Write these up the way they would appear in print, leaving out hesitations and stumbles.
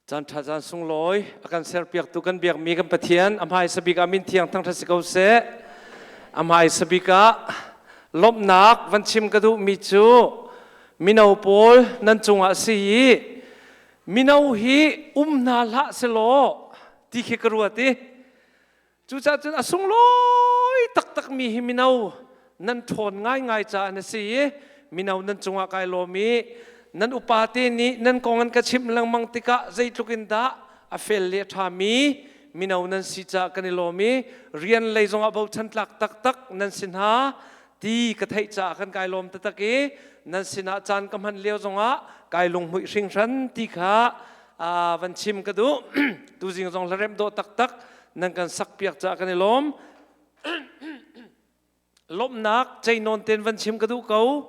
Caan ṭha caan sunglawi a kan serpiaktu kan biakmi kan Pathian a hmaisa bik ah min thiang thangṭhat si ko seh. A hmaisa bik ah lawmhnak van chim ka duhmi cu mino pawl nan cungah si i mino hi um hna hlah selaw ti khi ka ruat i Cucaah cun a sunglawi taktakmi hi mino nan ṭhawn ngaingai caah na si i mino nan cungah kai lawm i nan upate nih nan kong an ka chimh lengmang tikah zeitluk in dah a fel le a ṭhami mino nan si caah kan i lawm i rian lei zongah bochan tlak taktak nan si hna ti ka theih caah kan kai lawm taktak i nan sinah caan ka hman lio zongah kai lunghmuih hringhran ti kha van chim ka duh. Tuzing zong hlaremh dawh taktak nan kan sakpiak caah kan i lawm. Lawmhnak ceinawn ten van chim ka duh ko.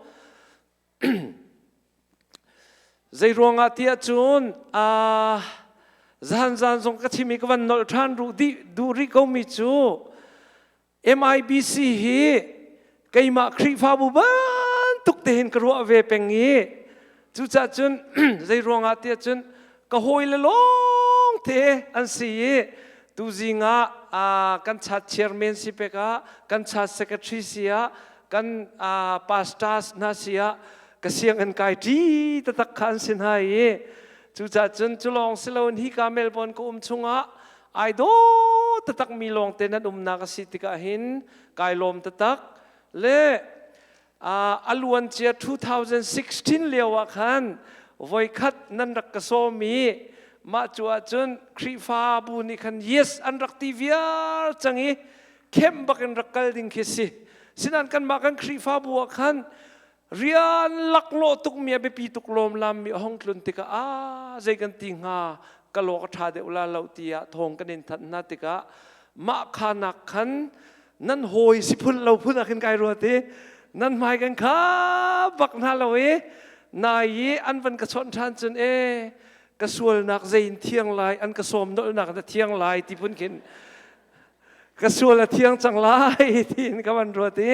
Zei ruangah ti ahcun zan zan zong ka chim i ka van nolh ṭhan ruh dih duh rih ko mi cu MIBC hi keimah Khrihfabu bantuk te hin ka ruah ve peng i cucaah cun zei ruangah tiah cun ka hawile lawng te an si i tuzing ah kan chat chairman si pek ah kan chat secretary si ah kan pastors hna si ah ka sianginn kai ṭi taktak kha an si hna i cucaah cun cu lawng si loin hi ka Melbourne ka um chungah ai daw taktak mi lawngte nan umnak a si tikah hin kai lawm taktak le a luancia 2016 lio ah khan voikhat nan rak ka sawm i mah cu ahcun Khrihfabu nih khan yes an rak ti viar cang i khem bak in rak kal ding khi si sinan kanmah kan Khrihfabu ah khan Rian laklawh tukmi a biapi tuk lawmlam mi a hong tlun tikah a zei kan ti hnga ka law ka ṭha deuh la lo tiah thawng kan in thanh hna tikah mah kha nak khan nan hawi si phun lo phun ah khin kai ruat i nan hmai kan kha bak hna lo i nai i an van ka chawnh ṭhan cun e ka sualnak zei in thiang lai an ka sawm nolhnak na thiang lai ti phun khin ka sual a thiang cang lai tiin ka van ruat i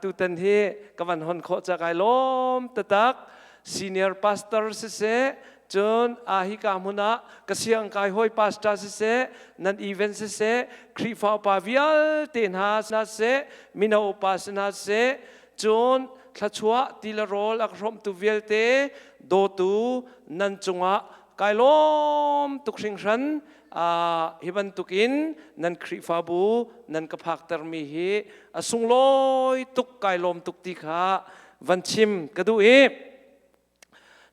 tutan hi ka van hon khawh ca kai lawm tatak. Senior pastor siseh, cun a hika hmun ah ka siang kai hawi pastor siseh, nan event siseh, Khrihfa upa vialte hna siseh, mino upa si hna siseh, cun thluachuah ti le rawl a ka hrawmtu vialte dawtu nan cungah kai lawm tuk hringhran. Hi bantukin nan Khrihfabu nan ka phaktermi hi a sunglawi tuk, kai lawm tuk ti kha van chim ka duh i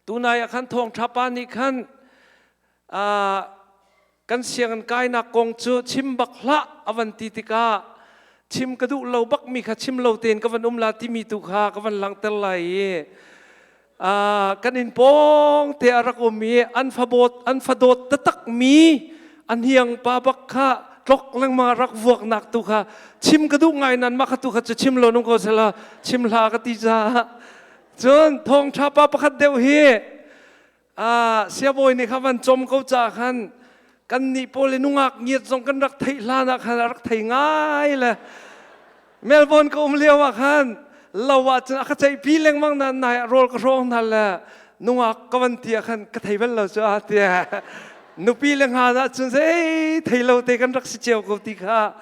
tunai ah khan thawngṭha pa nih khan kan sianginn kainak kong cu chim bak hlah a van ti tikah chim ka duh lo bakmi kha chim lo tein ka van um la timi tu kha ka van langhter lai i kan inn pawng te a rak um i an fabawt an fadawt taktak mi a hniang pa bak kha tlok lengmang a rak vuaknak tu kha chim ka duh ngai nan mah kha tu kha cu chim lo nung ko sela chim hla ka ti caah. Cun thawngṭha pa pakhat deuh hi siabawi nih kha van com ko ca khan kan nih pawl i nungak ngiat zong kan rak theih hlan ah khan a rak thei ngai le Melbourne ka um lio ah khan lo ah cun a ka ceihpi lengmang na nai ah rawl ka hrawng hna le nungak ka van ti ah khan ka thei bal lo cu a tiah nupi le hngan ah cun zei thei lo te kan rak si cio ko ti kha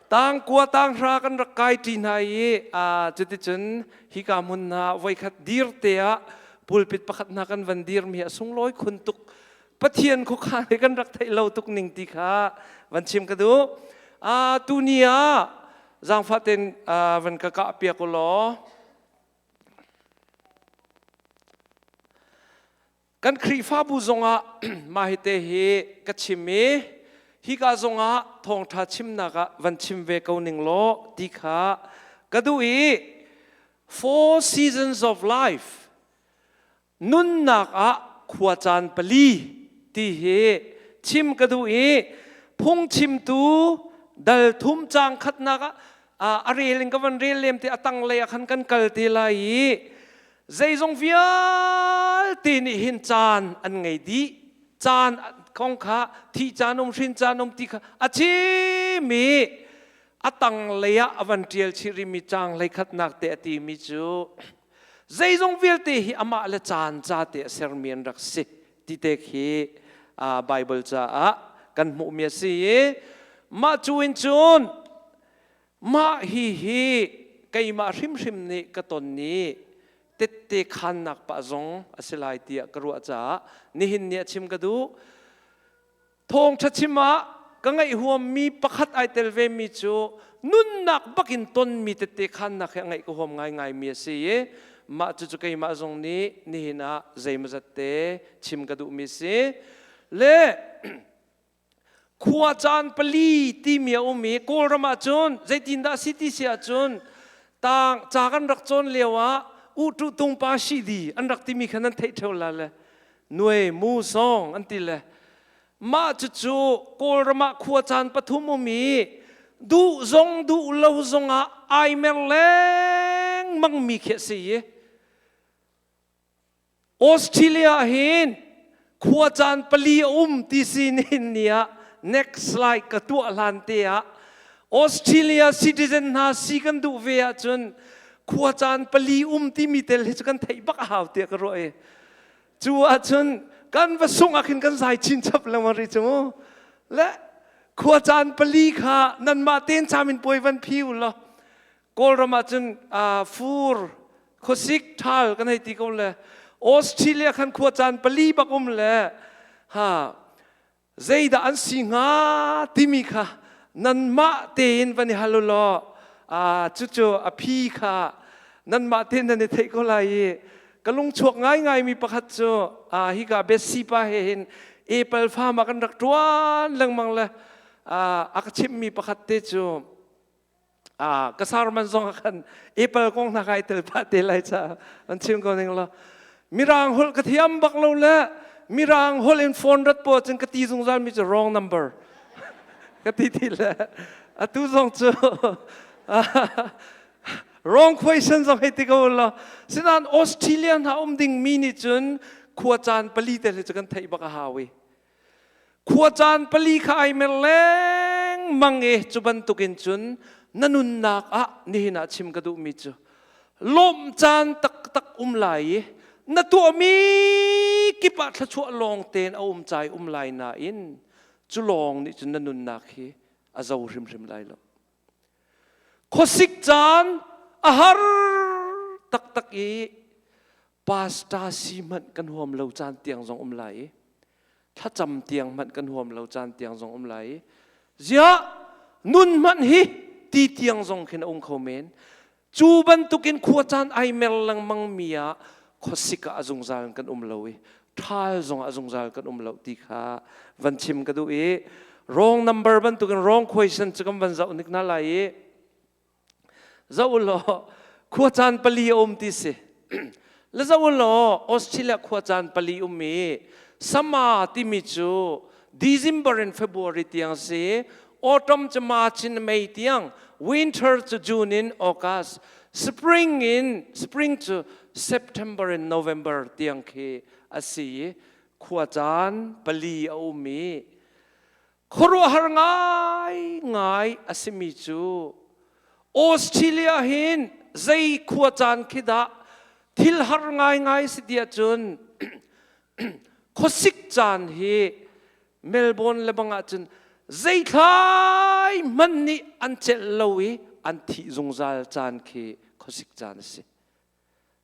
tang kua tang hra kan rak kai ṭi hna i cuticun hika hmun hna voikhat dir te ah pulpit pakhat hna kan van dir mi a sunglawi khun tuk. Pathian khuakhan he kan rak theih lo tuk ning ti kha van chim ka duh. Tuni ah zaangfah ten van ka kah piak u law kan Khrihfabu zongah mah hi te hi ka chim i hika zongah thawngṭha chimnak ah van chim ve ko ning law ti kha ka duh i four seasons of life, nunnak ah khua caan pali ti hi chim ka duh i phungchimtu dal thum caang khatnak ah a rel in ka van rel lem te a tanglei ah khan kan kal te lai i zeizong vialte nih hin caan an ngei dih. Caan kong kha thih caan um, hrin caan um ti kha a chim i a tanglei ah a van ṭial chih rihmi caang hleikhatnak te a timi cu zeizong vialte hi amah le caan ca te a sermi an rak si ti te khi. Bible caah kan hmuhmi a si i mah cu in cun mah hi hi keimah hrimhrim nih ka ton ni tette khannak pah zong a si lai tiah ka ruah caah nihin ni a chim ka duh. Thawngṭha chim ah ka ngaih huammi pakhat ai tel vemi cu nunnak bakin tonmi tette khannak he a ngaih ka huam ngaingaimi a si i mah cucu keimah zong nih nihin ah zeimawzat te chim ka duhmi a si. Le khua caan pali timi a um i Kawlram ah cun zeitindah a si ti si ahcun tang ca kan rak cawn lio ah u ṭu tung pa shi di an rak timi kha nan theih ṭheo la le nuai mu song an ti le mah cucu Kawlram ah khua caan pathum um i duh zong duh lo zong ah ai mer lengmang mi khi a si i Australia hin khua caan pali a um ti si nihin ni ah next slide ka tuah hlan te ah Australia citizen hna si kan duh ve ahcun khua caan pali um timi tel hi cu kan theih bak a hau tiah ka ruah i Cu ahcun kan va sungh ah khin kan zai chinchap lengmang rih cu mu. Le khua caan pali kha nanmah ten camin puai van phi u law Kawlram ah cun fur khuasik ṭhal kan hei ti ko le Australia khan khua caan pali bak um le ha zeidah an si hnga timi kha nanmah tein van i hal u law cucu a phi kha nanmah tein nan i theih ko lai i ka lungchuak ngaingaimi pakhat cu hika Betsy pa he hin apple farm ah kan rak ṭuan lengmang le a ka chimhmi pakhat te cu ka sermon zong ah khan apple kong hna kai tel pah te lai ca an chim ko ning law mirang holh ka thiam bak lo le mirang holh in phone rat po cun ka ti zungzal mi cu wrong number ka ti ti le atu zong cu wrong question zong hei ti ko law sinan Australia hna um ding mi nih cun khua caan pali te cu kan theih bak a hau i Khua caan pali kha ai mer lengmang i cu bantukin cun na nunnak ah nihin ah chim ka duhmi cu lawmh caan taktak um lai i na tuahmi kip ah thluachuah lawng tein a um cai um lai nain cu lawng nih cun na nunnak hi a zo hrimhrim lai lo. Khuasik caan a har taktak i pastor si hmanh kan huam lo caan tiang zong um lai i thlacam tiang hmanh kan huam lo caan tiang zong um lai i ziah nun hmanh hi ti tiang zong khin a um kho men cu bantukin khua caan ai mer lengmang mi ah khuasik ah a zungzal kan um lo i ṭhal zong ah zungzal kan um lo ti kha van chim ka duh i wrong number bantukin wrong question cu kan van zoh nik na lai i Zoh u law khua caan pali a um ti si. Le zoh u law Australia khua caan pali um i summer timi cu December in February tiang si, autumn cu March in May tiang, winter cu June in August, spring in spring cu September in November tiang khi a si i khua caan pali a um i Khuaruahhar ngaingai a simi cu Australia hin zei khua caan khi dah thil har ngaingai si ti ahcun khuasik caan hi Melbourne le bang ahcun zeithlai hmanh nih an celh lo i an thih zungzal caan khi khuasik caan a si.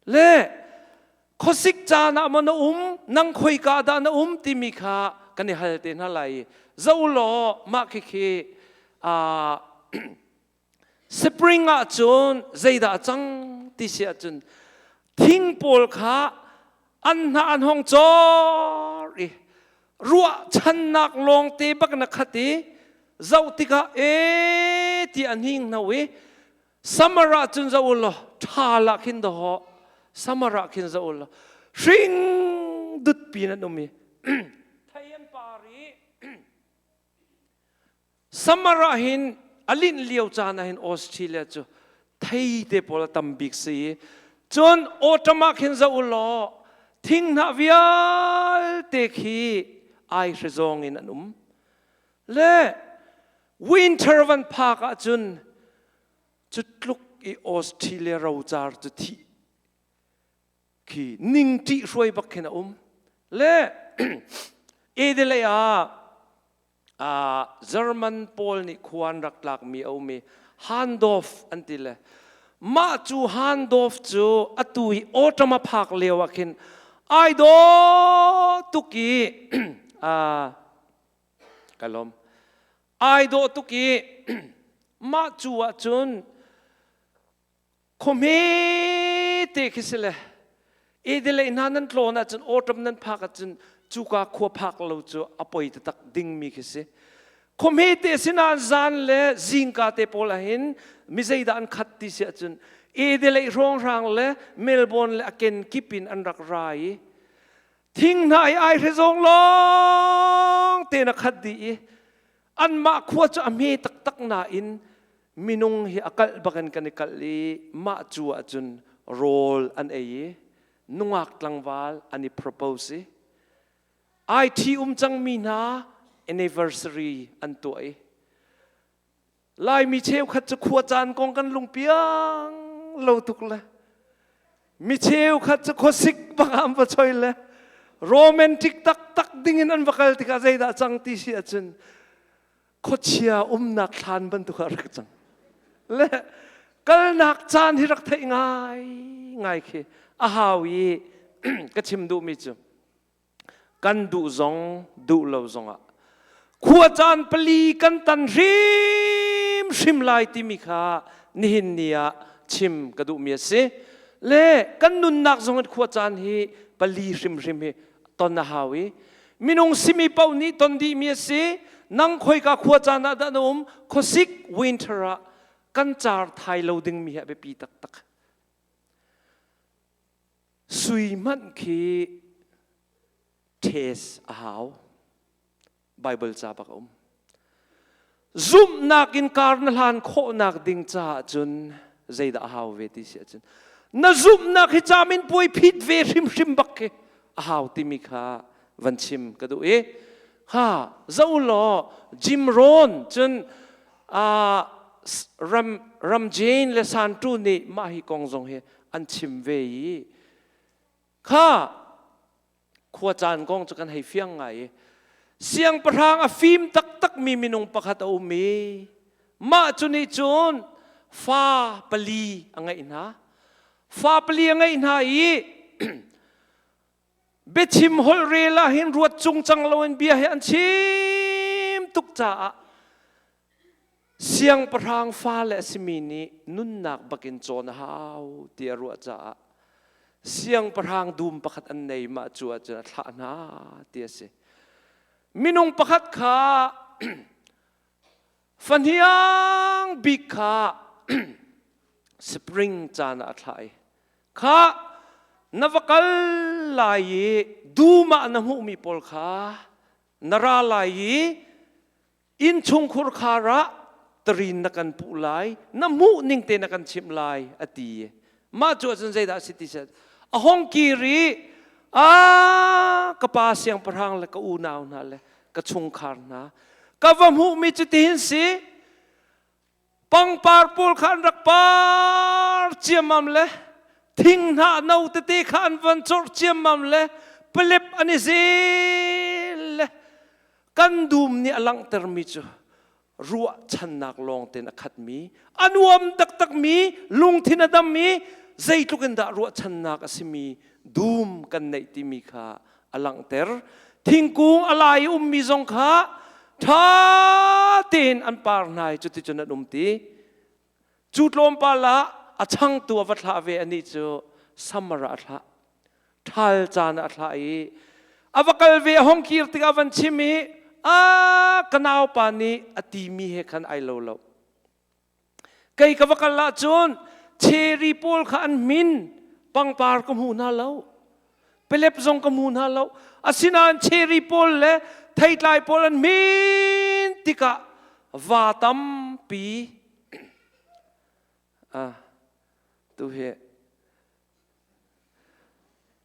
Le khuasik caan ah maw na um nang khoika dah na um timi kha kan i hal te hna lai i zoh law mah khikhi spring ah cun zeidah a cang ti si ahcun thing pawl kha an hnah an hong cor i ruahchannak lawngte bak na khat i zoh tikah e ti an hing hno i Summer ah cun zoh u law ṭhal ah khin dawh summer ah khin zoh u law hring dut pin an um i thei an par i summer ah hin a linh lio caan ah hin Australia cu thei te pawl a tam bik si i cun autumn ah khin zoh u law thinghnah vialte khi ai hre zawng in an um Le winter van phak ahcun cu tluk i Australia rocar cu thih khi ningṭih hruai bak khin a um. Le Adelaide ah German pawl nih khua an rak tlakmi a um i Handorf an ti le mah cu Handorf cu atu hi autumn a phak lio ah khin ai dawh tuk i ka lawm ai dawh tuk i mah cu ah cun Khuahme te khi si le Adelaide hna nan tlawn ahcun autumn nan phak ahcun cuka khua phak lo cu a poi taktak dingmi khi si. Khuahme te sinain zan le zingka te pawl ahhin mi zeidah an khat ti si ahcun Adelaide hrawnghrang le Melbourne le a kenkip in an rak ra i thing hna i ai hre zong lawng tein a khat dih i anmah khua cu a hme taktak nain minung hi a kalh bakin kan i kalh i mah cu ahcun rawl an ei i nungak tlangval an i propose i IT um cangmi hna anniversary an tuah i Laimi cheukhat cu khua caan kong kan lungpiang lo tuk le mi cheukhat cu khuasik bak an va choi le romantic taktak ding in an va kal tikah zeidah cang ti si ahcun khuachia umnak thlan bantuk ah rak cang le kalnak caan hi rak theih ngai ngai khi a hau i ka chim duhmi cu kan duh zong duh lo zongah khua caan pali kan tan hrimhrim lai timi kha nihin ni ah chim ka duhmi a si. Le kan nunnak zong in khua caan hi pali hrimhrim hi ton a hau i minung simi paoh nih ton dihmi a si. Nang khoika khua caan ah dah na um? Khuasik winter ah kan car thai lo dingmi hi a biapi taktak. Sui hmanh khi test a hau. Bible ca bak a um. Zumhnak in kar na hlan khawhnak ding caah cun zeidah a hau ve ti si ahcun na zumhnak hi camin puai phit ve hrimhrim bak khi a hau timi kha van chim ka duh i ha zo law Jim Rohn cun ram ram Jane le Santu nih mah hi kong zong hi an chim ve i kha khua caan kong cu kan hei fiang ngai i siangpahrang a fim taktakmi minung pakhat a um i mah cu nih cun fa pali a ngeih hna. Fa pali a ngeih hna i biachim holh rel ah hin ruat cungcang loin bia hi an chim tuk caah siangpahrang fale a simi nih nunnak bakin cawn a hau ti a ruah caah siangpahrang dum pakhat an nei mah cu ahcun a thlah hna ti a si. Minung pakhat kha fahniang bik kha spring caan ah a thlah i kha na va kal lai i dum ah na hmuhmi pawl kha na ra lai i innchungkhur khar ah tarin na kan puh lai, na hmuh ning te na kan chimh lai a ti. Mah cu ahcun zeidah a si ti seh a hong kir i a ka pa siangpahrang le ka unau hna le ka chungkhar hna ka va hmuhmi cu tihin si pangpar pawl kha an rak par ciammam le thing hnah no tete kha an van corh ciammam le palep an i zel le kan dum nih a langhtermi cu ruahchannak lawng tein a khatmi a nuam taktakmi lungthin a dammi zeitluk in dah ruahchannak a simi dum kan neih timi kha a langhter. Thingkung a lai i ummi zong kha ṭha tein an par hna i cuticun an um ti. Cu tlawmpal ah a changtu a va thlah ve anih cu summer ah a thlah. Ṭhal caan ah a thlah i a va kal ve a hong kir tikah a van chim i a ka naupa nih a timi he khan ai lo lo. Kei ka va kal ahcun cherry pawl kha an hmin, pangpar ka hmu hna lo. Pelep zong ka hmu hna lo. Asinain cherry pawl le theitlai pawl an hmin tikah va tampi ah tu hi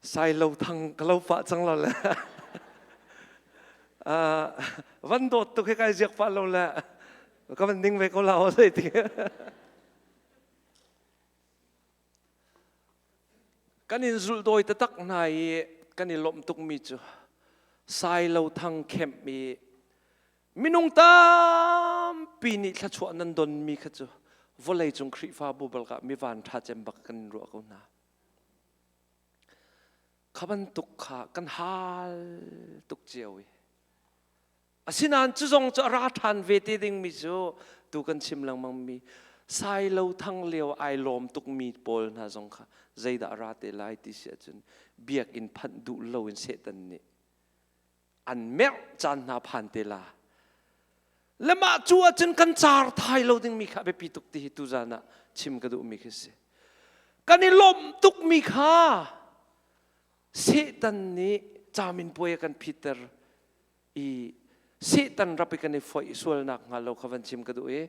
Sailo thang ka lo pah cang lo le van dawt tuk hi kai ziak pah lo le ka van ding ve ko la o zei ti kan in zulh dawi taktak hna i kan i lawmh tukmi cu. Sailo Thang camp i minung tampi nih thluachuah nan donmi kha cu vawleicung Khrihfabu balkah mi van ṭha cem bak kan in ruah ko hna. Kha bantuk kha kan hal tuk cio i Asinain cu zong cu a ra ṭhan ve te dingmi cu tu kan chim lengmangmi sailo thang lio ai lawm tukmi pawl hna zong kha zeidah a ra te lai ti si ahcun biakinn phanh duh loin Satan nih an merh caan hna phan te la. Le mah cu ahcun kan car thai lo dingmi kha a biapi tuk ti hi tuzan ah chim ka duhmi khi si. Kan i lawmh tukmi kha Satan nih caminpuai a kan phitter i Satan rap i kan i foih sualnak hnga lo kha van chim ka duh i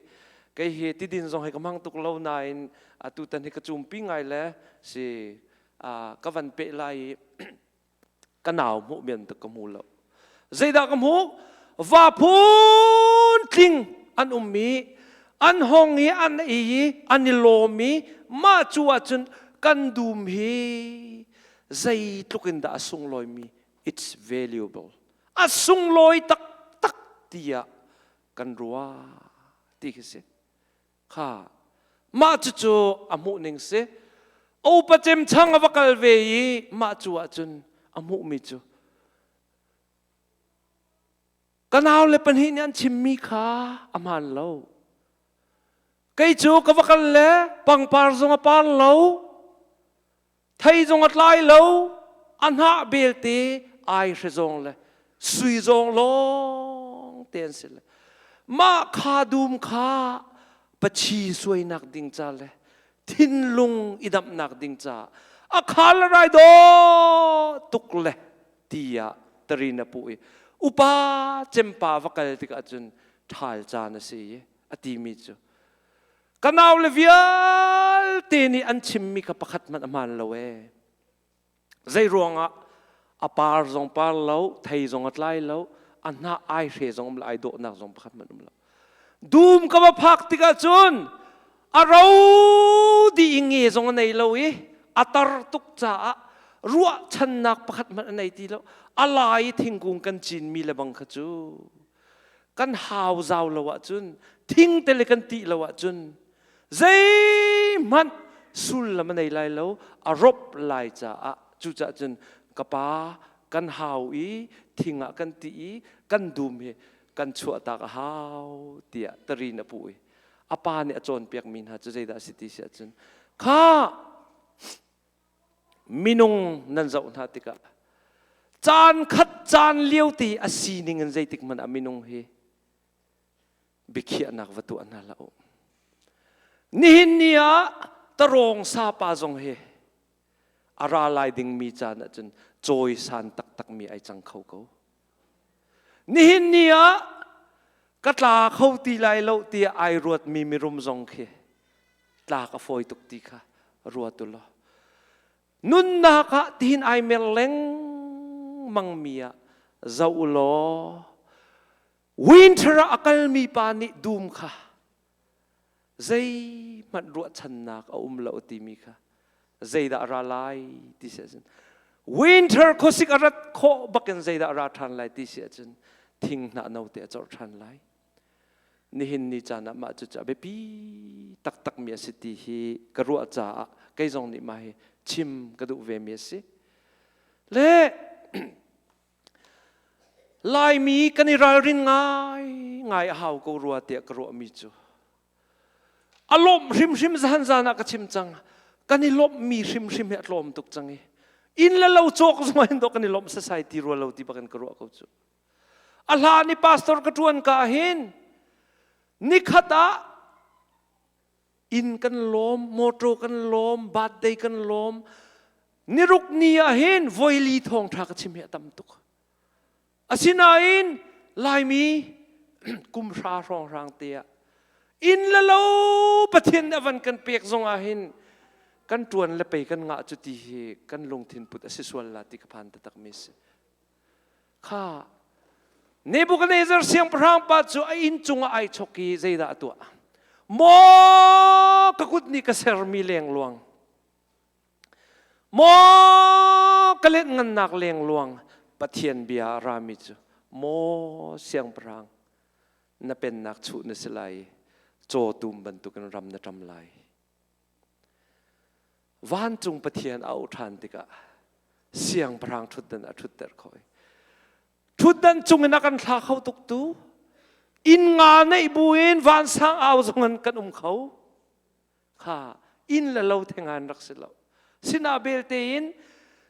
kei hi tidin zong hi ka hmang tuk lo nain atu tan hi ka cumpi ngai le si ka van peh lai i ka nau hmuh bian tuk ka hmu lo. Zeidah ka hmuh? Va phun tling an um i an hong i an ei i an i lawm i mah cu ahcun kan dum hi zeitluk in dah a sunglawimi, it's valuable, a sunglawi taktak tiah kan ruah ti khi si. Kha mah cucu a hmuh ning si. Upa cem chang a va kal ve i mah cu ahcun a hmuhmi cu ka nau le pahnih nih an chimmi kha a hmaan lo. Kei cu ka va kal le pangpar zong a par lo, thei zong a tlai lo, a hnah belte ai hre zong le sui zong lawng te an si le mah kha dum kha pachi suainak ding ca le thinlung i damhnak ding ca a khal rai daw tuk le tiah tarin a puh i upa cempa va kal tikah cun ṭhal caan a si i a timi cu ka naule vialte nih an chimmi kha pakhat hmanh a hmaan lo ee. Zei ruangah a par zong par lo, thei zong a tlai lo, a hnah ai hre zong um lo, ai dawhnak zong pakhat hmanh um lo. Dum ka va phak tikah cun a ro dih i nge zong a nei lo i a tar tuk caah ruahchannak pakhat hmanh a nei ti lo. A lai i thingkung kan cinmi le bang kha cu kan hau zau lo ahcun, thing te le kan tih lo ahcun zeihmanh sullam a nei lai lo, a rop lai caah. Cucaah cun ka pa, kan hau i thing ah kan ti i kan dum hi kan chuahtak a hau tiah tarin a puh i a pa nih a cawnpiakmi hna cu zeidah a si ti si ahcun, kha minung nan zoh hna tikah caan khat caan lio ti a sining in zeitik hmanh ah minung hi biakhiahnak va tuah hna hlah u. Nihin ni ah tarawng sapa zong hi a ra lai dingmi caan ahcun cawisan taktakmi ai cang kho ko. Nihin ni ah ka tla kho ti lai lo tiah ai ruatmi mirum zong khi tlak a fawi tuk ti kha ruat u law nunnak ah tihin ai mer lengmang mi ah zoh u law winter ah a kalmi pa nih dum kha zeihmanh ruahchannak a um lo timi kha zeidah a ra lai ti si ahcun, winter khuasik a rat khawh bakin zeidah a ra ṭhan lai ti si ahcun thing hnah no te a corh ṭhan lai. Nihin ni caan ah mah cucu a biapi taktakmi a si ti hi ka ruah caah kei zong nih mah hi chim ka duh vemi a si. Le Laimi kan i ralrin ngai ngai a hau ko rua tiah ka ruahmi cu a lawmh hrimhrim zan zan ah ka chim cang, kan i lawmhmi hrimhrim hi a tlawm tuk cang i inn le lo cawk zong hin dawh kan i lawmh sasai ti rua lo ti bakin ka ruah ko cu. A hlan i pastor ka ṭuan ka hin nikhat ah inn kan lawm, motor kan lawm, birthday kan lawm. Niruk ni ah hin voili thawngṭha ka chim hi a tam tuk. Asinain Laimi kum hra hrawnghrang te ah inn le lo Pathian nih a van kan pek zong ah hin kan ṭuan le pei kan ngah cu ti hi kan lungthin put a si sual la ti ka phan taktak mi si. Kha Nebuchadnezzar siangpahrang pa cu a inn cungah ai chok i zeidah a tuah? Maw ka kut nih ka sermi lengluang, maw ka let ngannak lengluang. Pathian bia a rami cu maw siangpahrang na pennak chuh na si lai i cawtum bantukin ram na ṭam lai. Vancung Pathian a auh ṭhan tikah siangpahrang ṭhutdan a ṭhutter khawh i ṭhutdan cungin a kan thla kho tuk tu inn nga neih buin vansang au zong kan um kho kha inn le lo theng an rak si lo. Sinah belte in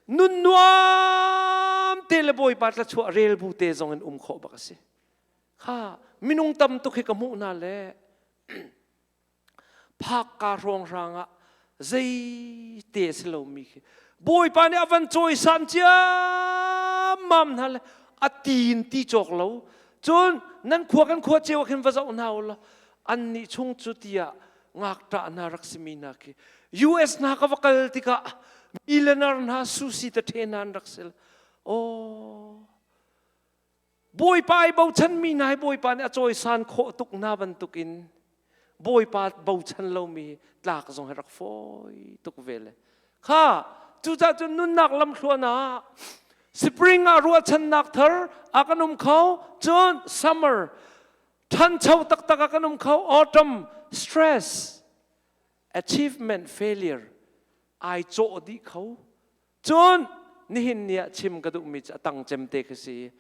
nun nuam te le Bawipa thlachuah rel bu te zong in um khawh bak a si. Kha minung tam tuk hi ka hmuh hna le phakka hrawnghrang ah zei te a si lomi khi Bawipa nih a van cawisan ciammam hna le a ti in ti cawk lo. Cun nan khua kan khua cio ah khin va zoh hna u law annih chung cu tiah ngakṭah hna rak simi hna khi US hna ka va kal tikah millionaire hna sushi ta ṭhe hna an rak si. Oh, Bawipa ai bochanmi hna hi Bawipa nih a cawisan khawh tuk hna bantukin Bawipa bochan lomi tlak zong hi rak fawi tuk ve le kha cucaah cun nunnak lamthluan ah spring ah ruahchannak thar a kan um kho. Cun summer ṭhancho taktak a kan um kho. Autumn stress, achievement, failure ai cawh dih kho. Cun nihin ni ah chim ka duhmi cu a tang cem te khi si,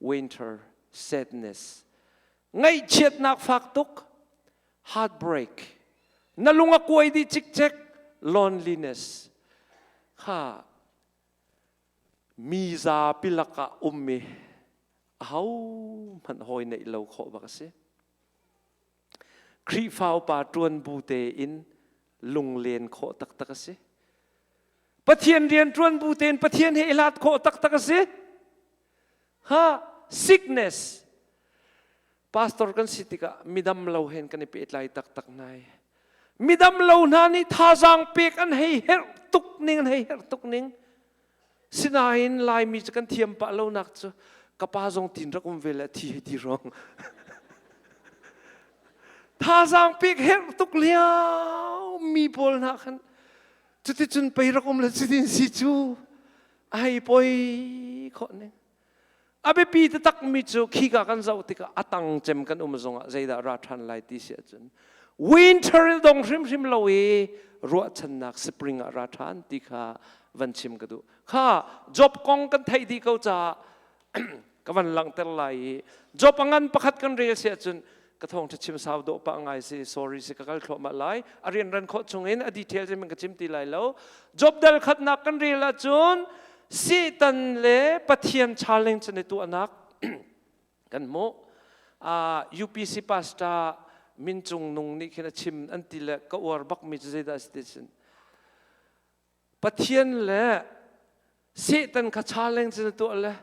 winter sadness, ngaihchiatnak fak tuk, heartbreak, na lung a kuai dih cikcek, loneliness kha mi zapi lakah ummi aho hmanh hawi neih lo khawh bak a si. Khrihfa upa ṭuan bu tein lunglen khawh taktak a si. Pathian rian ṭuan bu tein Pathian he i hlat khawh taktak a si. Ha, sickness. Pastor kan si tikah midam lo hen kan i pehtlai taktak nai. Midam lo hna nih thazaang pek an hei herh tuk ning, an hei herh tuk ning. Sinain Laimi cu kan thiam pah lonak cu ka pa zong tin rak um ve le thi hei ti ruang. Thazaang pek herh tuk lio mi pawl hna khan cuticun pei rak um le cutin si cu a hei poi khawh ning. A biapi taktak mi cu khika kan zoh tikah a tang cem kan um zongah zeidah ra ṭhan lai ti si ahcun winter dong hrimhrim lo i ruahchannak spring ah ra ṭhan ti kha van chim ka duh. Kha Job kong kan theih dih ko caah ka van langhter lai i Job a ngan pakhat kan rel si ahcun ka thawngṭha chim sau dawh pah ngai si, sorry si, ka kal thluahmah lai. A rianran khawh chungin a detail in ka chim ti lai lo. Job dal khatnak kan rel ahcun Satan le Pathian challenge an i tuahnak kan hmuh. UPC pastor Min Cung Nung nih khin a chim an ti le ka uar bakmi cu zeidah a si ti sin Pathian le Satan kha challenge na tuah le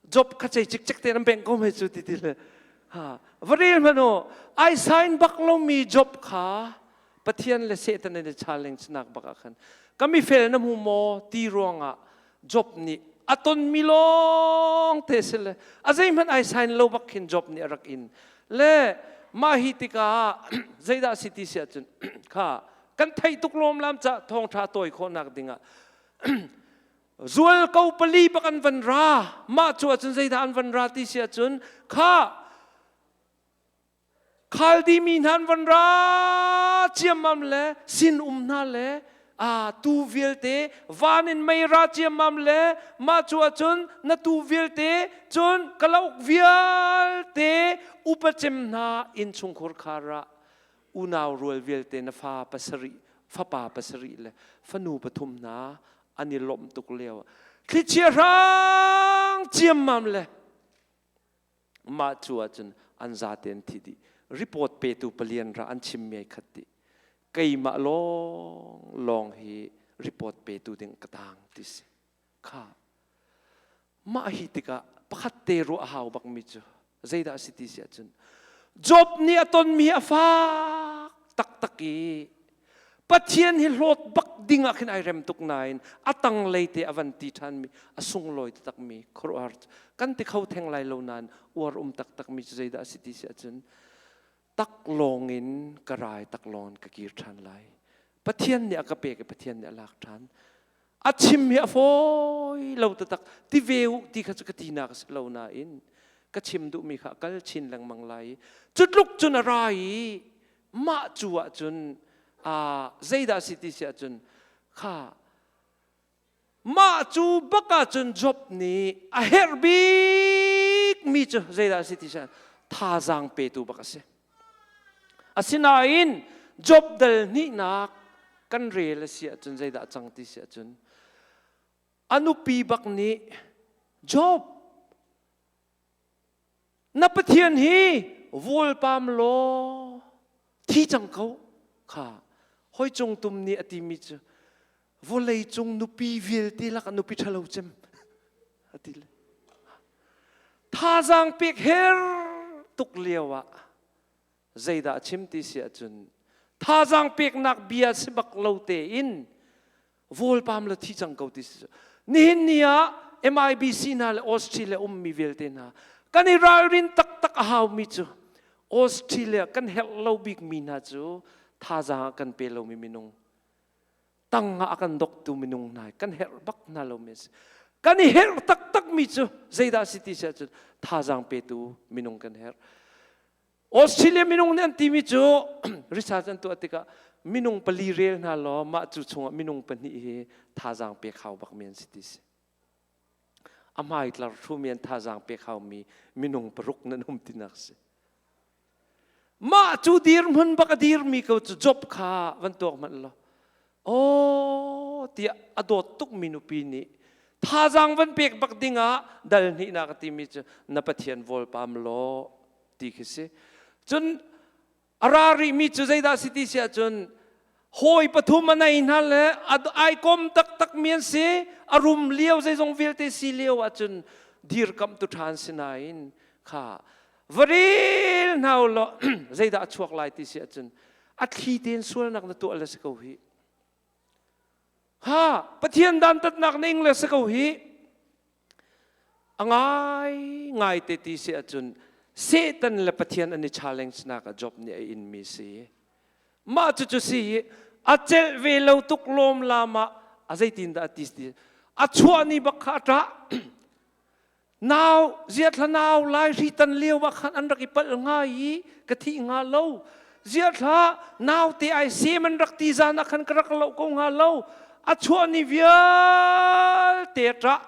Job kha cei cikcek te nan bengh ko mei cu ti ti le ha va rel hmanh u. Ai sign bak lomi Job kha Pathian le Satan in challenge nak bak ah khan ka mi fel na hmu maw ti ruangah Job nih a tonmi lawng te si le a zeihmanh ai sign lo bak khin Job nih a rak in le mah hi tikah zeidah si ti si ahcun kha kan theih tuk lawm lam ca thawngṭha tawi khawhnak dingah zual ko pali bak an van ra. Mah cu ahcun zeidah an van ra ti si ahcun kha Khaldi mi hna an van ra ciammam le sin um hna le a tu vialte van in mei ra ciammam le mah cu ahcun na tu vialte cun kalauk vialte upa cem hna innchungkhur khar ah unau rual vialte na fa pasarih, fapa pasarih le fanu pathum hna an i lawmh tuk lio thlichia hrang ciammam le mah cu ahcun an zate an thi dih. Report petu palian ra an chim mi ai khat dih. Keimah lawng lawng hi report petu ding ka tang ti si kha. Mah hi tikah pakhat te ruah a hau bakmi cu zeidah a si ti si ahcun Job nih a tonmi a fak taktak i Pathian hi hlawt bak ding ah khin ai rem tuk nain a tanglei te a van ti ṭhanmi a sunglawi taktakmi khuaruahhar kan ti kho theng lai lo nain uar um taktakmi cu zeidah a si ti si ahcun taklawng in ka rai, taklawng in ka kir ṭhan lai. Pathian nih a ka pek i Pathian nih a lak ṭhan. A chim hi a fawi. Fawi lo taktak ti ve u ti kha cu ka tinak a si lo nain ka chim duhmi kha kal chin lengmang lai i cu tluk cun a ra i mah cu ahcun zeidah si ti si ahcun kha mah cu bak ahcun Job nih a herh bikmi cu zeidah si ti si thazaang petu bak a si. Asinain Job dal hnihnak kan rel a si ahcun zeidah cang ti si ahcun a nupi bak nih Job na Pathian hi vawlpam law thi cang ko kha hoi cung tum nih a timi cu vawlei cung nupi vialte lakah nupi ṭhalo cem a ti le thazaang pek her tuk lio ah zeidah a chim ti si ahcun thazaang peknak bia si bak lo tein vawlpam la thi cang ko ti si nihin ni ah MIBC hna le Australia ummi vialte hna kan i ralrin taktak a haumi cu Australia kan herh lo bikmi hna cu thazaang a kan pe lomi minung tang ah a kan doktu minung hna kan herh bak hna lomi a si. Kan i herh taktakmi cu zeidah si ti si ahcun thazaang petu minung kan herh. Australia minung nih an timi cu research an tuah tikah minung pali rel hna law mah cu chungah minung pahnih hi thazaang pek hau bakmi an si ti si. A hmaitlar hrumi an thazaang pek haumi minung paruk nan um tinak si. Mah cu dirhmun bak a dirmi ko cu Job kha van tuak hmanh law aw tiah a dawt tukmi nupi nih thazaang van pek bak dingah dal hnihnak a timi cu na Pathian vawlpam law ti khi si. Cun a ra rihmi cu zeidah si ti si ahcun hawi pathum a nei hna le ai kom taktakmi an si a rum lio zeizong vialte si lio ahcun dirkamhtu ṭha an si nain kha va rel hna u law zeidah a chuak lai ti si ahcun a thli tein sualnak na tuah le si ko hi ha Pathian dantatnak na ing le si ko hi a ngai ngai te ti si ahcun Satan le Pathian an i challenge nak ah Job nih a inmi si mah cucu si hi a celh ve lo tuk lawm lam ah a zeitin dah a ti a chuah ni bak kha a ṭah Nau ziathla nau lai hri tan lio ah khan an rak i palh hnga i ka thi hnga lo. Ziathla nau te ai sem an rak ti zan ah khan ka rak lo ko hnga lo. A chuah ni vialte ṭah.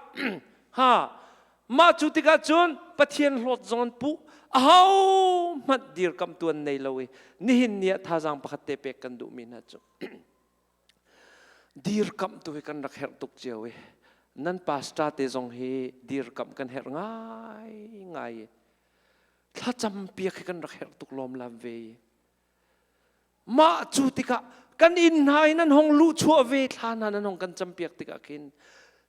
Ha mah cu tikah cun Pathian hlawt zong an puh. Aho hmanh dirkamh tuan nei lo i nihin ni ah thazaang pakhat te pek kan duhmi hna cu. Dirkamh tu hi kan rak herh tuk cio i nan pastor te zong hi dirkamh kan herh ngai ngai i thlacam piak hi kan rak herh tuk lawm lam ve i mah cu tikah kan inn hna in an hong luh chuah ve thla hna nan hong kan campiak tikah khin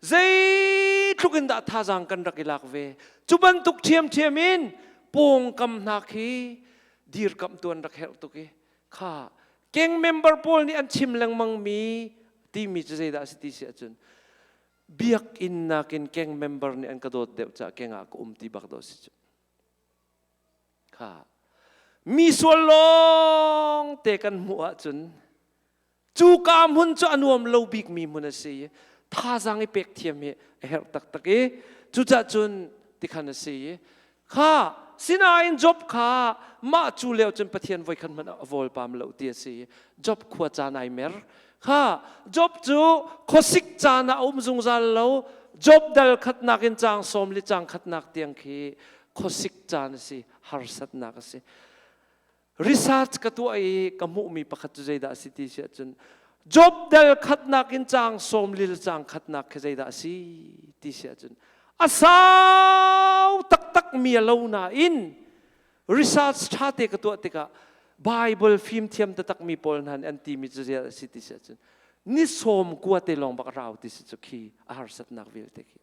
zeitluk in dah thazaang kan rak i lak ve cu bantuk ṭhiamṭhiam in pawngkam hna khi dirkamh tu an rak herh tuk i kha gang member pawl nih an chim lengmang mi timi cu zeidah a si ti si ahcun biakinn nakin gang member nih an ka dawt deuh caah gang ah ka um ti bak dawh si cu kha mi sual lawng te kan hmuh ahcun cu ka hmun cu a nuam lo bik mi hmun a si i thazaang i pek thiam hi a herh taktak i cucah cun tikhan a si i Kha sinain Job kha mah cu lio cun Pathian voikhat hmanh a vawlpam lo ti a si. Job khua caan ai mer. Kha Job cu khuasik caan ah a um zungzal lo. Job dal khatnak in caang sawm li caang khatnak tiang khi khuasik caan a si, harsatnak a si. Research ka tuah i ka hmuhmi pakhat cu zeidah a si ti si ahcun Job dal khatnak in caang sawm lil caang khatnak khi zeidah a si ti si ahcun a sau taktak mi a lo nain research ṭha te ka tuah tikah Bible fimthiam taktak mi pawl hna nih an timi cu zeidah a si ti si ahcun ni sawm kua te lawng bak a rau ti si cu khi a harsatnak vialte khi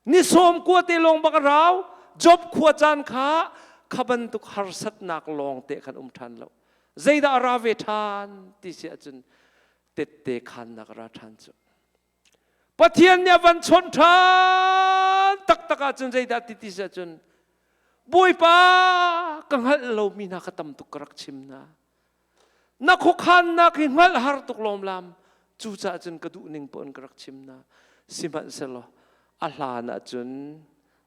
Ni sawm kua te lawng bak a rau. Job khua caan kha kha bantuk harsatnak lawng te khan um ṭhan lo. Zeidah a ra ve ṭhan ti si ahcun tette khannak a ra ṭhan cu. Pathian nih a van chawnh ṭhan taktak ahcun zeidah ti ti si ahcun Bawipa ka hngalh lomi hna kha tam tuk ka rak chim hna. Na khuakhannak hi hngalh har tuk lawmlam. Cucaah cun ka duh ning paoh in ka rak chim hna. Sihmanhsehlaw A hlan ahcun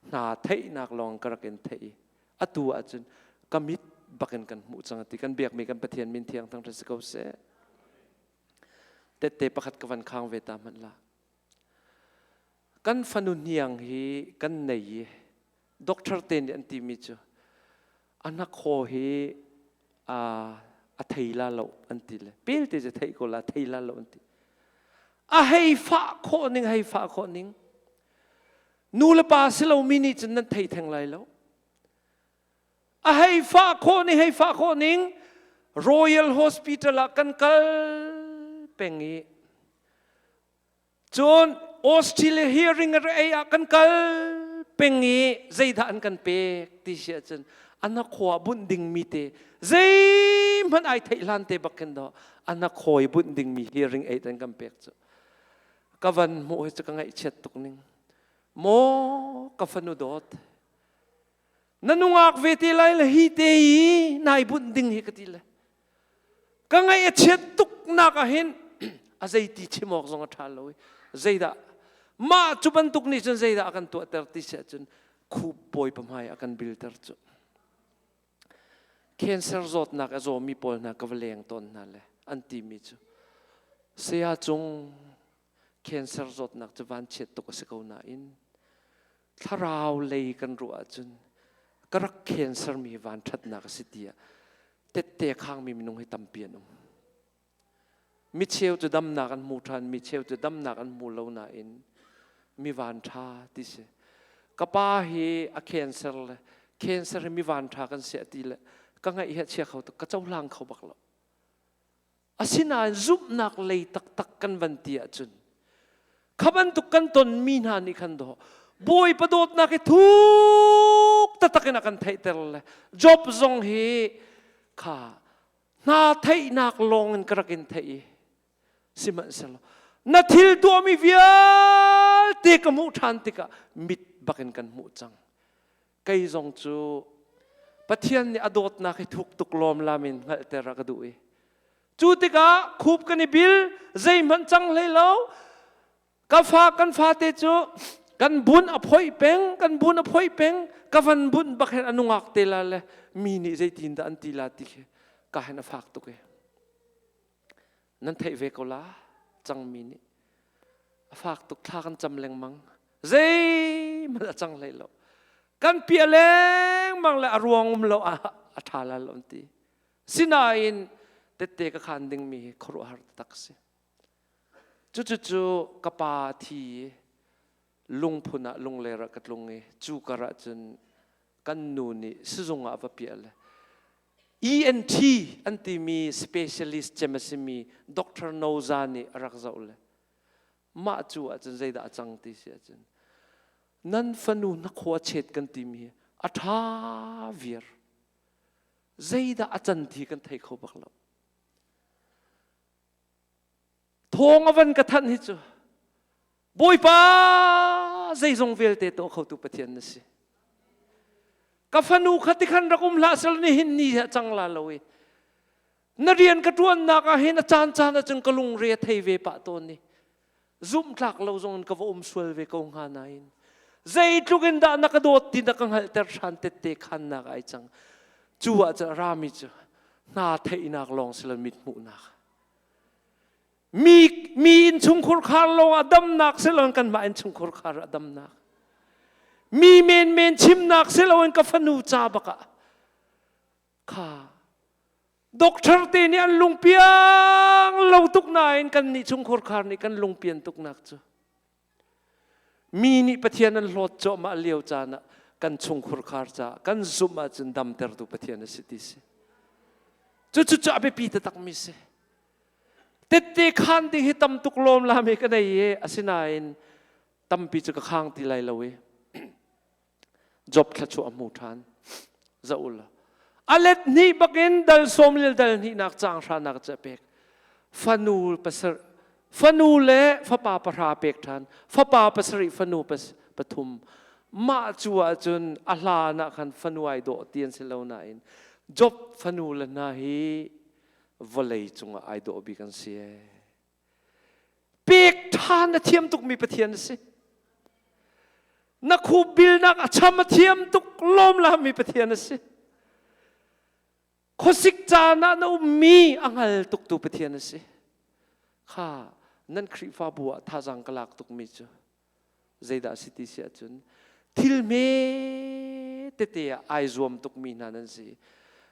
hna theihnak lawng ka rak in theih i atu ahcun ka mit bakin kan hmuh cang ti kan biakmi kan Pathian min thiang thangṭhat si ko seh. Tette pakhat ka van khang ve ta hmanh la. Kan fanu hniang hi kan nei i doctor te nih an timi cu a hnakhaw hi a thei la lo an ti le pelte cu theih ko la thei la lo an ti. A hei fah khawh ning hei fah khawh ning nu le pa si lomi nih cun nan thei theng lai lo. A hei fah khawh ning hei fah khawh ning Royal Hospital ah kan kal peng i cun Australia hearing ei ah kan kal peng i zeidah an kan pek ti si ahcun ana khua bunh dingmi te zeihmanh ai theih hlan te bak khin do ana khawi bunh dingmi hearing aid an kan pek cu ka van hmuh hi cu ka ngaihchiat tuk ning maw ka fanu dawt na nungak ve te lai le hi te i nai bunh ding hi ka ti le ka ngaih a chiat tuk nak ah hin a zeiti chim awk zong a ṭha lo i zeidah mah cu bantuk nih cun zeidah a kan tuahter ti si ahcun khup bawipa hmai a kan bilter cu cancer zawtnak a zawmi pawl hna ka va leng tawn hna le an timi cu saya cung cancer zawtnak cu vanchiat tuk a si ko nain thlarau lei kan ruah ahcun ka rak cancer mi van ṭhatnak a si tiah tette khangmi minung hi tampi an um. Mi cheu cu damnak an hmu ṭhan, mi cheu cu damnak an hmu lo nain mi van ṭha ti si. Ka pa hi a cancer le cancer hi mi van ṭha kan si a ti le ka ngaih hi a chia kho tuk, ka cohlang kho bak lo. Asinain zumhnak lei taktak kan van ti ahcun kha bantuk kan tonmi hna nih khan dawh Bawipa dawtnak hi thuk taktak in a kan theihter le Job zong hi kha hna theihnak lawng in ka rak in theih i sihmanhsehlaw na thil tuahmi vialte ka hmuh ṭhan tikah mit bakin kan hmuh cang kei zong cu Pathian nih a dawtnak hi thuk tuk lawm lam in hngalhter a ka duh i cu tikah khup kan i bil zeihmanh cang hlei lo ka fa kan fate cu kan bun a phoih peng kan bun a phoih peng ka van bunh bak hin a nungak te la le mi nih zeitin dah an ti la ti khi ka hin a fak tuk i nan theih ve ko la cangmi nih a fak tuk thla kan cam lengmang zeihmanh a cang hlei lo kan piah lengmang le a ruang um lo ah a ṭha la lo an ti sinain tette ka khan dingmi hi khuaruahhar tak si cucu ka pa thi lungphun ah lungler ah ka tlung i cu kar ah cun kan nu nih sizung ah va piah le ENT an timi specialist cem a simi Dr. Noza nih a rak zoh le mah cu ahcun zeidah a cang ti si ahcun nan fanu na khua chet kan timi hi a ṭha viar zeidah a can ti kan thei kho bak lo Thawng a van ka thanh hi cu Bawipa zeizong vialte tuah khotu Pathian na si. Ka fanu kha tikhan rak um hlah sel nihin ni ah cang la lo i na rian ka ṭuannak ah hin a caan caan ahcun ka lungre a thei ve pah tawn i zumhtlak lo zong in ka va um sual ve ko hnga nain zeitluk in dah na ka dawt ti na ka hngalhter ṭhan tette khannak ai cang cu ah cun rami cu hna theihnak lawng si lo mit hmuhnak Mi mi innchungkhur khar lawng ah damnak si loin kanmah innchungkhur khar ah damnak. Mi menmen chimnak si loin ka fanu ca bak ah kha doctor te nih an lungpiang lo tuk nain kan nih chungkhur khar nih kan lungpian tuknak cu mi nih Pathian an hlawt cuahmah lio caan ah kan chungkhur khar caah kan zumh ahcun damtertu Pathian a si ti si. Cucu cu a biapi taktak mi si. Tette khaan ding hi tam tuk lawm lami ka nei i asinain tampi cu ka khang ti lai lo i Job thluachuah a hmu ṭhan. Zoh u law. A let hnih bakin dal sawm le dal hnihnak caang hranak cu a pek. Fanu pasar fanu le fapa pahra pek ṭhan. Fapa pasarih fanu pathum. Mah cu ahcun a hlan ah khan fanu ai dawh ti an si lo nain Job fanu le hna hi vawlei cungah ai dawh bik an si ee. Pek ṭhan a thiam tukmi Pathian a si. Na khup bilnak a cham a thiam tuk lawmlami Pathian a si. Khuasik caan ah na ummi a hngal tuktu Pathian a si. Kha nan Khrihfabu ah thazaang ka lak tukmi cu zeidah a si ti si ahcun thil hme tete ah ai zuam tukmi hna nan si.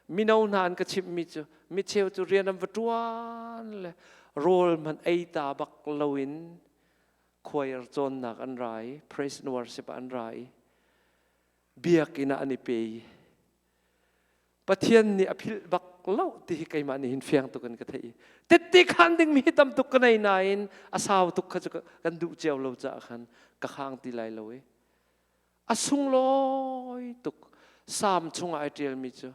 Mino hna an ka chimhmi cu micheu cu rian an va ṭuan le rawl hmanh ei ta bak loin choir cawnnak an ra i praise and worship an ra i biakinn ah an i pe i Pathian nih a philh bak lo ti hi keimah nih hin fiang tuk in ka theih i tette khan dingmi hi tam tuk ka nei nain a sau tuk kha cu kan duh cio lo caah khan ka khang ti lai lo i a sunglawi tuk. Salm chungah ai ṭialmi cu,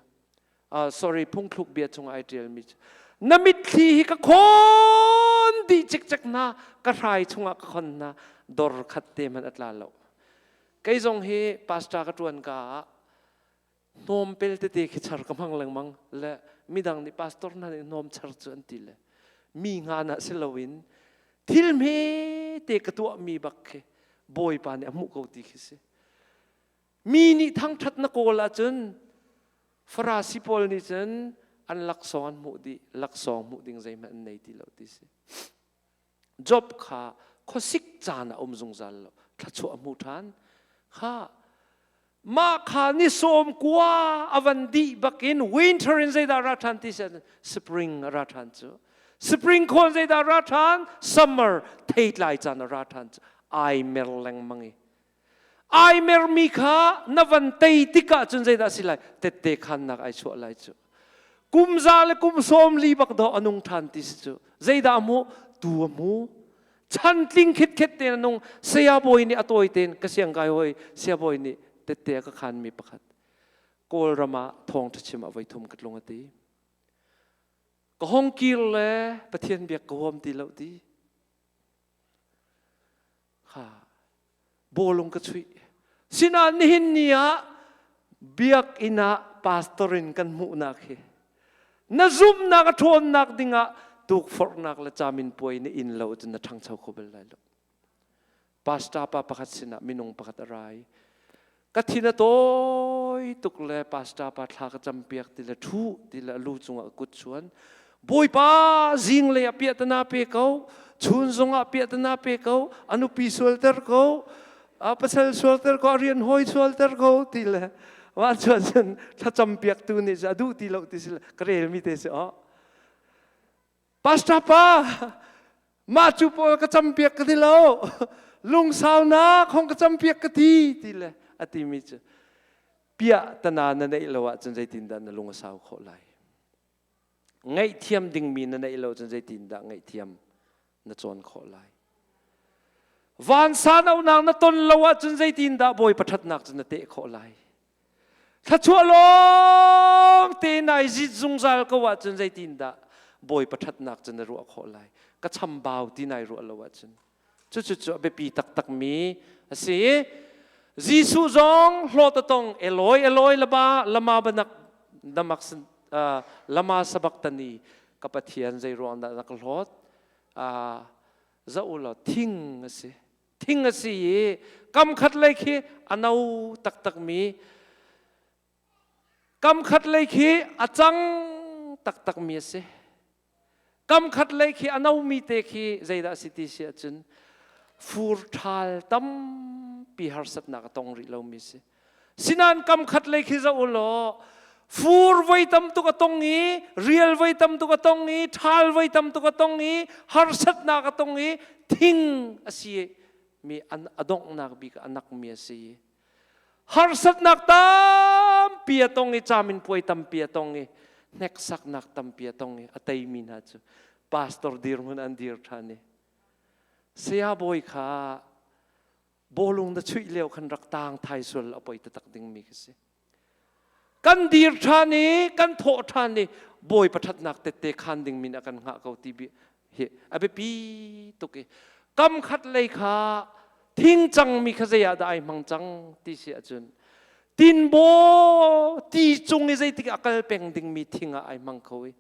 sorry, Phungthluk bia chungah ai ṭialmi cu, na mitthli hi ka khawn dih cikcek hna, ka hrai chungah ka khon hna, dor khat te hmanh a tla lo. Kei zong hi pastor ka ṭuan ka ah hnawm pel tete khi char ka hmang lengmang le midang nih pastor hna nih hnawm char cu an ti le mi nga na si loin thil hme te ka tuah mi bak khi Bawipa nih a hmuh ko ti khi si. Mi nih thangṭhat na kawl ahcun Farasi pawl nih cun an laksawng an hmuh dih, laksawng hmuh ding zeihmanh an nei ti lo ti si. Job kha khuasik caan a um zungzal lo, thluachuah a hmu ṭhan. Kha mah kha ni 90 a van dih bakin winter in zeidah ra ṭhan ti si spring a ra ṭhan cu. Spring khawn zeidah ra ṭhan? Summer theitlai caan a ra ṭhan cu. Ai mer lengmang i ai mermi kha na van tei tikah cun zeidah si lai? Tette khannak ai chuah lai cu. Kum za le kum 40 bak dawh a nung ṭhan ti si cu. Zeidah a hmuh? Tu a hmu. Chantling khitkhet tein a nung. Saya bawi nih a tawi tein ka siangkai hawi saya bawi nih tette a ka khanmi pakhat. Kawlram ah thawngṭha chim ah voi thum ka tlung a ti. Ka hong kir le Pathian biak ka huam ti lo ti. Kha bawlung ka chuih. Sinain nihin ni ah biakinn ah pastor in kan hmuhnak hi na zumhnak a ṭhawnnak dingah tukforhnak le caminpuai na in lo cun na ṭhangcho kho bal lai lo. Pastor pa pakhat sinah minung pakhat a ra i ka thin a tawi tuk le pastor pa thla ka campiak ti le ṭhu ti le a lu cungah kut chuan, Bawipa, zinglei ah piahtana pe ko, chun zongah piahtana pe ko, a nupi sualter ko, a pasal sualter ko, a rian hawi sualter ko ti le mah chuan cun thlacam piaktu nih a duh ti lo ti si ka relmi te si oh. Pastor pa, mah cu pawl ka campiak ka ti lo, lungsaunak hong ka campiak ka ti ti le a timi cu piah tana na neih lo ahcun zeitindah na lung a sau khawh lai? Ngaihthiam dingmi na neih lo cun zeitindah ngaihthiam na cawn khawh lai? Vansan auhnak na ton lo ahcun zeitindah Bawipa ṭhatnak cu na teh khawh lai? Thluachuah lawng te nai zit zungzal ko ahcun zeitindah Bawipa ṭhatnak cu na ruah khawh lai? Ka chambau ti nai ruah lo ahcun. Cucu cu a biapi taktakmi a si. Jesuh zong hlawt a tong. Eloi, Eloi, lama, lama banak, damak, lama sabaktani, ka Pathian zei ruang dah na ka hlawt? Zoh u law thing a si. Thing a si i kam khat lei khi a no taktakmi, kam khat lei khi a cang taktakmi a si. Kam khat lei khi a nomi te khi zeidah a si ti si ahcun fur ṭhal tampi harsatnak a tong rih lomi a si. Sinain kam khat lei khi zoh u law fur voi tam tuk a tong i rial voi tam tuk a tong i ṭhal voi tam tuk a tong i harsatnak a tong i thing a si mi a donghnak bik a nakmi a si. Harsatnak tampi a tong i caminpuai tampi a tong i hneksaknak tampi a tong i a teimi hna cu pastor dirhmun an dir ṭhan i saya bawi kha bawlung na chuih lio khan rak tang thai sual a poi taktak dingmi khi si. Kan dir ṭhan i kan thawh ṭhan i Bawipa ṭhatnak tette khan ding min a kan hngah ko ti hi a biapi tuk i kam khat lei kha thing cangmi kha zei ah dah ai hmang cang ti si ahcun tinbaw ti cung i zeitik a kal peng dingmi thing ah ai hmang kho i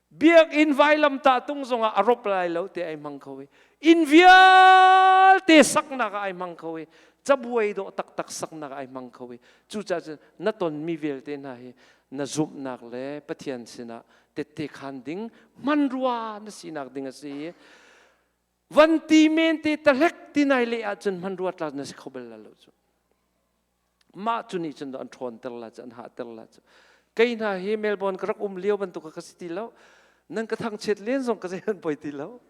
biakinn vailamtah tung zongah a rop lai lo ti ai hmang kho i inn vialte saknak ah ai hmang kho i. Cabuai dawh taktak saknak ai hmang kho i cucaah cun na tonmi vialte hna hi na zumhnak le Pathian sinah tette khan ding hmanrua na sinak ding a si i van ti men te tahlek ti nai leh ahcun hmanrua tla na si kho bal la lo cu. Mah cu nih cun an ṭhawnter la cu, an hahter la cu. Kei hna hi Melbourne ka rak um lio bantuk ka si ti lo. Nan ka thangchiat len zong ka zei an poi ti lo.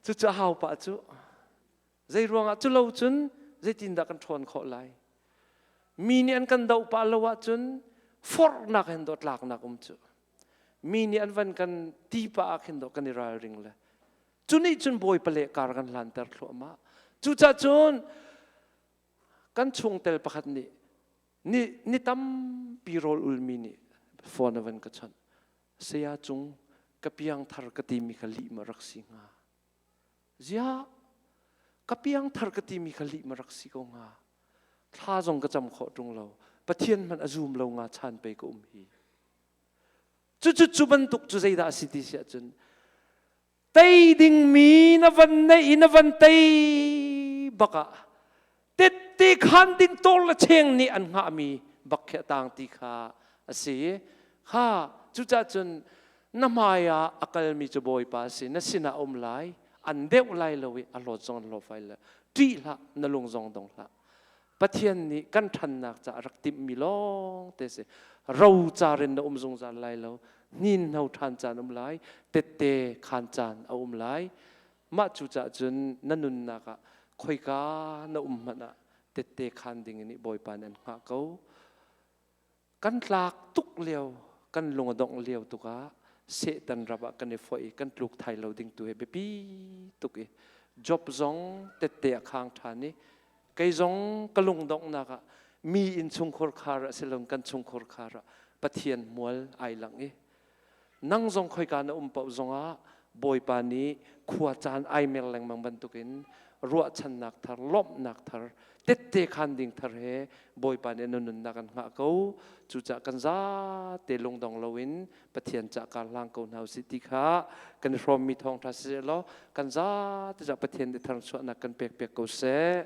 Cucu a hau pah cu. Zei ruangah cu lo cun zeitindah kan ṭhawn khawh lai? Mi nih an kan doh pah lo ahcun forhnak hin dawh tlaknak um cu. Mi nih an van kan ti pah ah khin dawh kan i ralring le. Cu nih cun Bawipa le kar kan hlanter thluahmah. Cucaah cun kan chungtel pakhat nih ni, ni tampi rawl ulmi nih phone a van ka chawnh. Saya Cung, ka piangthar ka timi kha lih ma rak si hnga? Ziah, ka piangthar ka timi kha lih ma rak si ko hnga? Thla zong ka cam khawh ṭung lo. Pathian hmanh a zum lo nga chan pei ka um hi. Cucu cu bantuk cu zeidah a si ti si ahcun tei dingmi na van neih i na van tei bak ah tette khan ding tawr le cheng nih an hngahmi bak khi a tang ti kha a si. Kha cucaah cun na hmai ah a kalmi cu Bawipa a si, na sinah a um lai, an deuh lai lo i a hlawt zong an hlaw fai lo. Ṭih hlah, na lung zong dong hlah. Pathian nih kan ṭhannak caah rak timhmi lawng te si. Ro car in na um zungzal lai lo. Hninhno ṭhan caan um lai, tette khaan caan a um lai. Mah cu caah cun na nunnak ah khoika na um hmanh ah tette khaan ding in Bawipa nih an hngah ko. Kan tlak tuk lio, kan lung a dongh lio tuk ah Satan rap ah kan i foih i kan tluk thai lo ding tu hi biapi tuk i Job zong tette a khang ṭhan i kei zong ka lungdonghnak ah mi innchungkhar khar ah si lo kan chungkhar khar ah Pathian mual ai langh i nang zong khoika na um paoh zongah Bawipa nih khua caan ai mer lengmang bantukin ruahchannak thar, lawmhnak thar, tette khan ding thar he Bawipa nih na nunnak an hngah ko. Cucaah kan zate lungdong loin Pathian cah kar hlang ko hna usih ti kha kan i hrawmmi thawngṭha siseh law kan zate cah Pathian nih tharchuahnak kan pek piak ko seh.